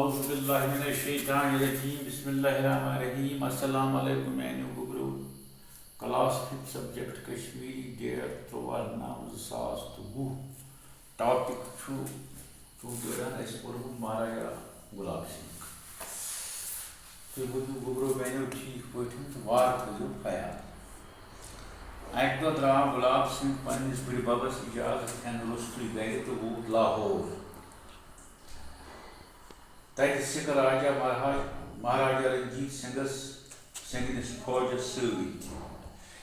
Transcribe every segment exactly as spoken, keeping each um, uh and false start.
اعوذ باللہ من الشیطان الرجیم، بسم اللہ الرحمن الرحیم۔ السلام علیکم میانیو گوٚبرو۔ Class fifth, subject Kashmiri, date ترٛوواہ نَو زٕ ساس تہٕ وُہ۔ ٹاپک چھُ، چھُ دوران اَسہِ پوٚرمُت مہاراجا گلاب سنگھ۔ تُہۍ بوٗزِو گوٚبرو میانیو ٹھیٖک پٲٹھۍ تہٕ وارٕ تھٲیزیو خیال۔ اَکہِ دۄہ درٛاو گلاب سنگھ پننِس بٕڈِ ببس اجازت ہٮ۪نہٕ روٚستُے گرِ تہٕ ووت لاہور۔ تتہِ سِکھ راجا مہاراج-، مہاراجا رنجیت سنگھس، سنگھنِس فوجس سۭتۍ،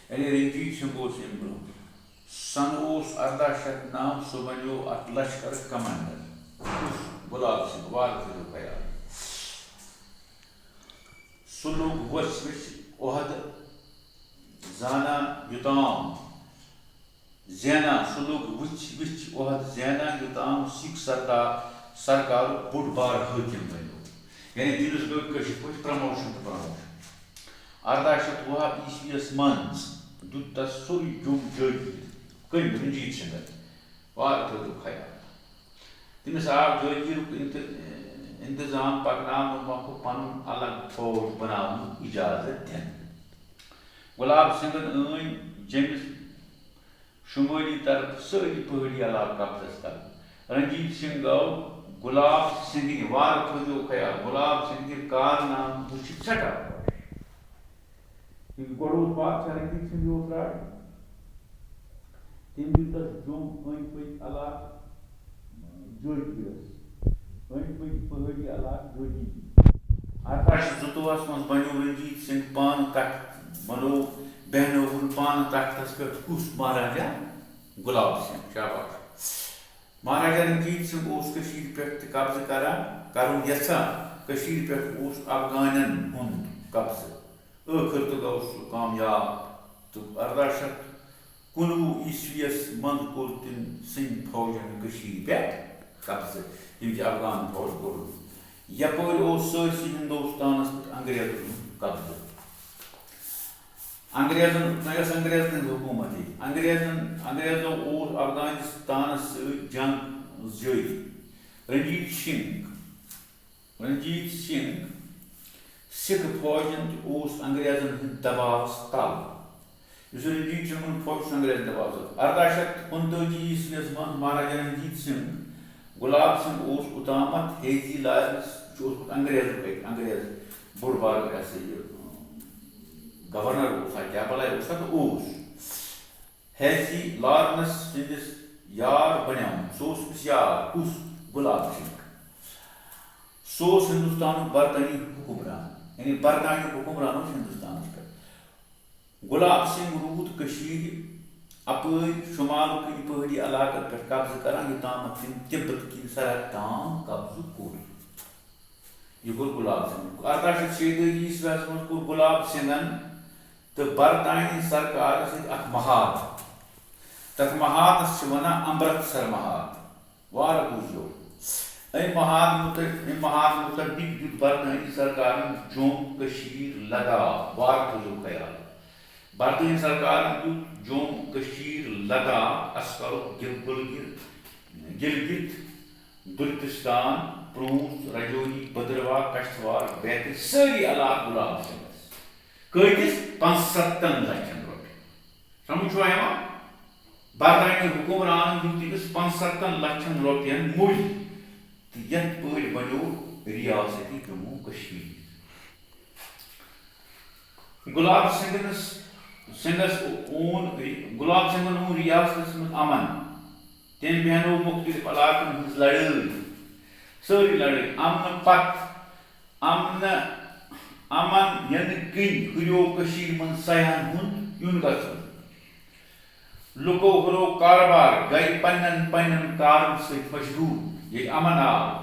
یعنی رنجیت سنگھ اوس امہِ برونٛہہ۔ سنہٕ اوس ارداہ شیٚتھ نَو، سُہ بنیو اتھ لشکرُک کمانڈر۔ کُس؟ گلاب سنگھ، وارٕ تھٲیِو خیال۔ سُہ لوٚگ وٕژھ وٕژھ عہدٕ زانان یوٚتام زینان، سُہ لوٚگ وٕژھ وٕژھ عہدٕ زینان یوٚتام سِکھ سردار، سرکارُک بوٚڑ بار حٲکِم بنیو۔ یعنی تٔمِس گٔے کٲشِر پٲٹھۍ پرموشن تہٕ پرموشن۔ ارداہ شیٚتھ وُہ عیسویس منٛز دیُت تس سورُے جوٚم جٲگیٖر۔ کٔمۍ؟ رنجیت سنگھن۔ وارٕ تھٲیِو خیال۔ تٔمِس آو جٲگیٖرُک انت-، انتظام پکناونہٕ مۄکھٕ پنُن الگ فوج بناونُک اجازت دِنہٕ۔ گلاب سنگھن أنۍ جیٚمِس شمٲلی طرفہٕ سٲری پہٲڑی علاقہٕ قبضس تل۔ رنجیت سنگھ گوٚو گلاب سنگھنہِ، وارٕ تھٲیزیو خیال، گلاب سنگھنہِ کارنامہٕ وٕچھِتھ سٮ۪ٹھاہ خۄش۔ کیونکہ گۄڈٕ اوس بادشاہ رنجیت سنگھ یہِ اوس راجا۔ تٔمۍ دیُت تَس جوٚم أنٛدۍ پٔکۍ علاقہٕ جٲگیٖرس، أنٛدۍ پٔکۍ پہٲڑی علاقہٕ جٲگیٖر۔ ارداہ شیٚتھ زٕتووُہس منٛز بنیو رنجیت سنگھ پانہٕ تخت، بنوو، بیہنووُن پانہٕ تختس پٮ۪ٹھ۔ کُس؟ مہاراجا گلاب سنگھ۔ شاباش۔ مہاراجا رنجیت سنگھ اوس کٔشیٖرِ پٮ۪ٹھ تہِ قبضہٕ کران، کرُن یژھان۔ کٔشیٖرِ پٮ۪ٹھ اوس افغانن ہُنٛد قبضہٕ۔ ٲخٕر تہٕ گوٚو سُہ کامیاب تہٕ ارداہ شیٚتھ کُنوُہ عیسویس منٛز کوٚر تٔمۍ سٕنٛدۍ فوجن کٔشیٖرِ پٮ۪ٹھ قبضہٕ، ییٚمہِ کہِ افغان فوج کوٚر۔ یپٲرۍ اوس سٲرسٕے ہندوستانس پٮ۪ٹھ انگریزن ہُنٛد قبضہٕ۔ انگریزن، نہ ٲس انگریزن ہٕنٛز حکوٗمت ییٚتہِ۔ انگریزن، انگریزو اوس افغانستانس سۭتۍ جنگ جٲری۔ رنجیت سنگھ، رنجیت سنگھ سکھ فوجن تہِ اوس انگریزن ہٕنٛدِ دباوس تل۔ یُس رنجیت سنگھُن فوج چھُ انگریزن دباوس تل۔ ارداہ شیٚتھ کُنتٲجی عیسویس منٛز مہاراجا رنجیت سنگھ، گلاب سنگھ اوس اوٚتامتھ ہیزی لارنس، چھُ اوسمُت انگریزُک اکھ انگریز بوٚڑ بار، یہِ ہسا یہِ، گورنر اوس ہا، کیٛاہ بلاے اوس ہا، تہٕ اوس۔ ہیزی لارنس سٕنٛدِس یار بنیومُت۔ سُہ اوس أمِس یار۔ کُس؟ گلاب سنگھ۔ سُہ اوس ہندوستانُک برطانوی حکمران، یعنی برطانیُک حکمران اوس ہندوستانس پٮ۪ٹھ۔ گلاب سنگھ روٗد کٔشیٖرِ اپٲرۍ شمال کِنۍ پہٲڑی علاقن پٮ۪ٹھ قبضہٕ کران، یوٚتامتھ تٔمۍ تبت کِنۍ سرحد تام قبضہٕ کوٚر۔ یہِ کوٚر گلاب سنگھن۔ ارداہ شیٚتھ شیٚیہِ تٲجی عیسویس منٛز کوٚر گلاب سنگھن تہٕ برطانوی سرکارس سۭتۍ اکھ محادٕ۔ تتھ محادس چھِ ونان امرتسر محادٕ۔ وارٕ بوٗزِو۔ أمۍ محادٕ مُتعلق، أمۍ محادٕ مُطٲبِق دیُت برطانوی سرکارن جوٚم، کٔشیٖر، لداخ۔ وارٕ تھٲیِو خیال۔ برطانوی سرکارن دیُت جوٚم، کٔشیٖر، لداخ، عسکرُک گِل-، گُلگِر-، گِلگِت، دُلتِستان، پرٛوٗنٛژ، رجوری، بدرواہ، کشتواڑ، بیترِ، سٲری علاقہٕ گُلاب سنگھس۔ کۭتِس؟ پانٛژستن لچھن رۄپین۔ سمجھ چھُوا یِوان؟ برطانوی حکمرانن دیُت تٔمِس پانٛژستن لچھن رۄپین مٔلۍ، تہٕ یتھ پٲٹھۍ بنیو ریاست جموں کشمیر۔ گلاب سنگھنس، سنگھس اون، گلاب سنگھن اون ریاستس منٛز امن۔ تٔمۍ بیہنوو مُختٔلِف علاقن ہٕنٛز لڑٲے، سٲرٕے لڑٲے۔ امنہٕ پتہٕ، امنہٕ، امن ینہٕ کِنۍ ہُریو کٔشیٖرِ منٛز سیاحن ہُنٛد یُن گژھُن۔ لُکو ہُرو کارٕبار، گٔیہِ پننٮ۪ن پننٮ۪ن کارن سۭتۍ مشغول۔ ییٚلہِ امن آو،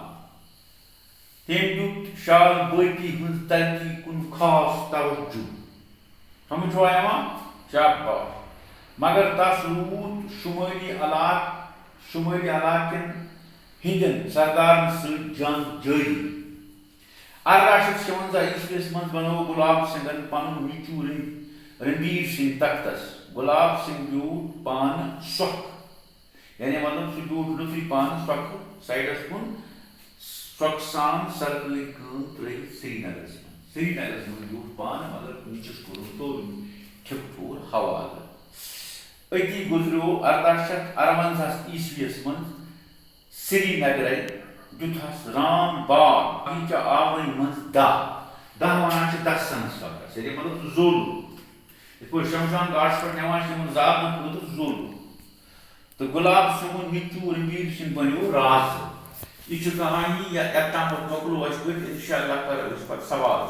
تٔمۍ دیُت شال بٲپی ہٕنٛز ترقی کُن خاص توجہ۔ سمجھ چھوا یِوان؟ شاباش۔ مگر تس روٗد شمٲلی علاقہٕ، شمٲلی علاقہٕ کٮ۪ن ہٕنٛدٮ۪ن سردارن سۭتۍ جنگ جٲری۔ ارداہ شیٚتھ شُونٛزاہ عیسویس منٛز بنوو گلاب سنگھن پنُن نیٚچوٗ رن-، رنبیر سنگھ تختس۔ گلاب سنگھ بیوٗٹھ پانہٕ سۄکھ، یعنی مطلب سُہ بیوٗٹھ لُتھُے پانہٕ سۄکھٕ سایڈس کُن، ٹۄکہٕ سان سرکٲرۍ کٲم ترٲوِتھ سرینگرس منٛز۔ سرینگرس منٛز بیوٗٹھ پانہٕ، مگر کُنہِ چھُس کوٚرمُت توٚرمُت کھِکہٕ ٹھوٗر حوالہٕ۔ أتی گُزریو ارداہ شیٚتھ ارونزاہس عیسویس منٛز سرینگرے دیُتہس رام باغ، یہِ چھِ آورٕے منٛز دَہ۔ دَہ وَنان چھِ دَہ سنس سۄکھس، یعنی مطلب زوٚل۔ یِتھ پٲٹھۍ شمشان گھاٹس پٮ۪ٹھ نِوان چھِ یِمن زالنہٕ خٲطرٕ زوٚل۔ تہٕ گۄلاب صٲبُن نیٚچوٗ رنبیر سِنگھ بنیو رازٕ۔ یہِ چھِ کہانی یا یتھ تامَتھ مۄکلو اَسہِ پٔرِتھ، انشاءاللہ کرو أسۍ پتہٕ سوال۔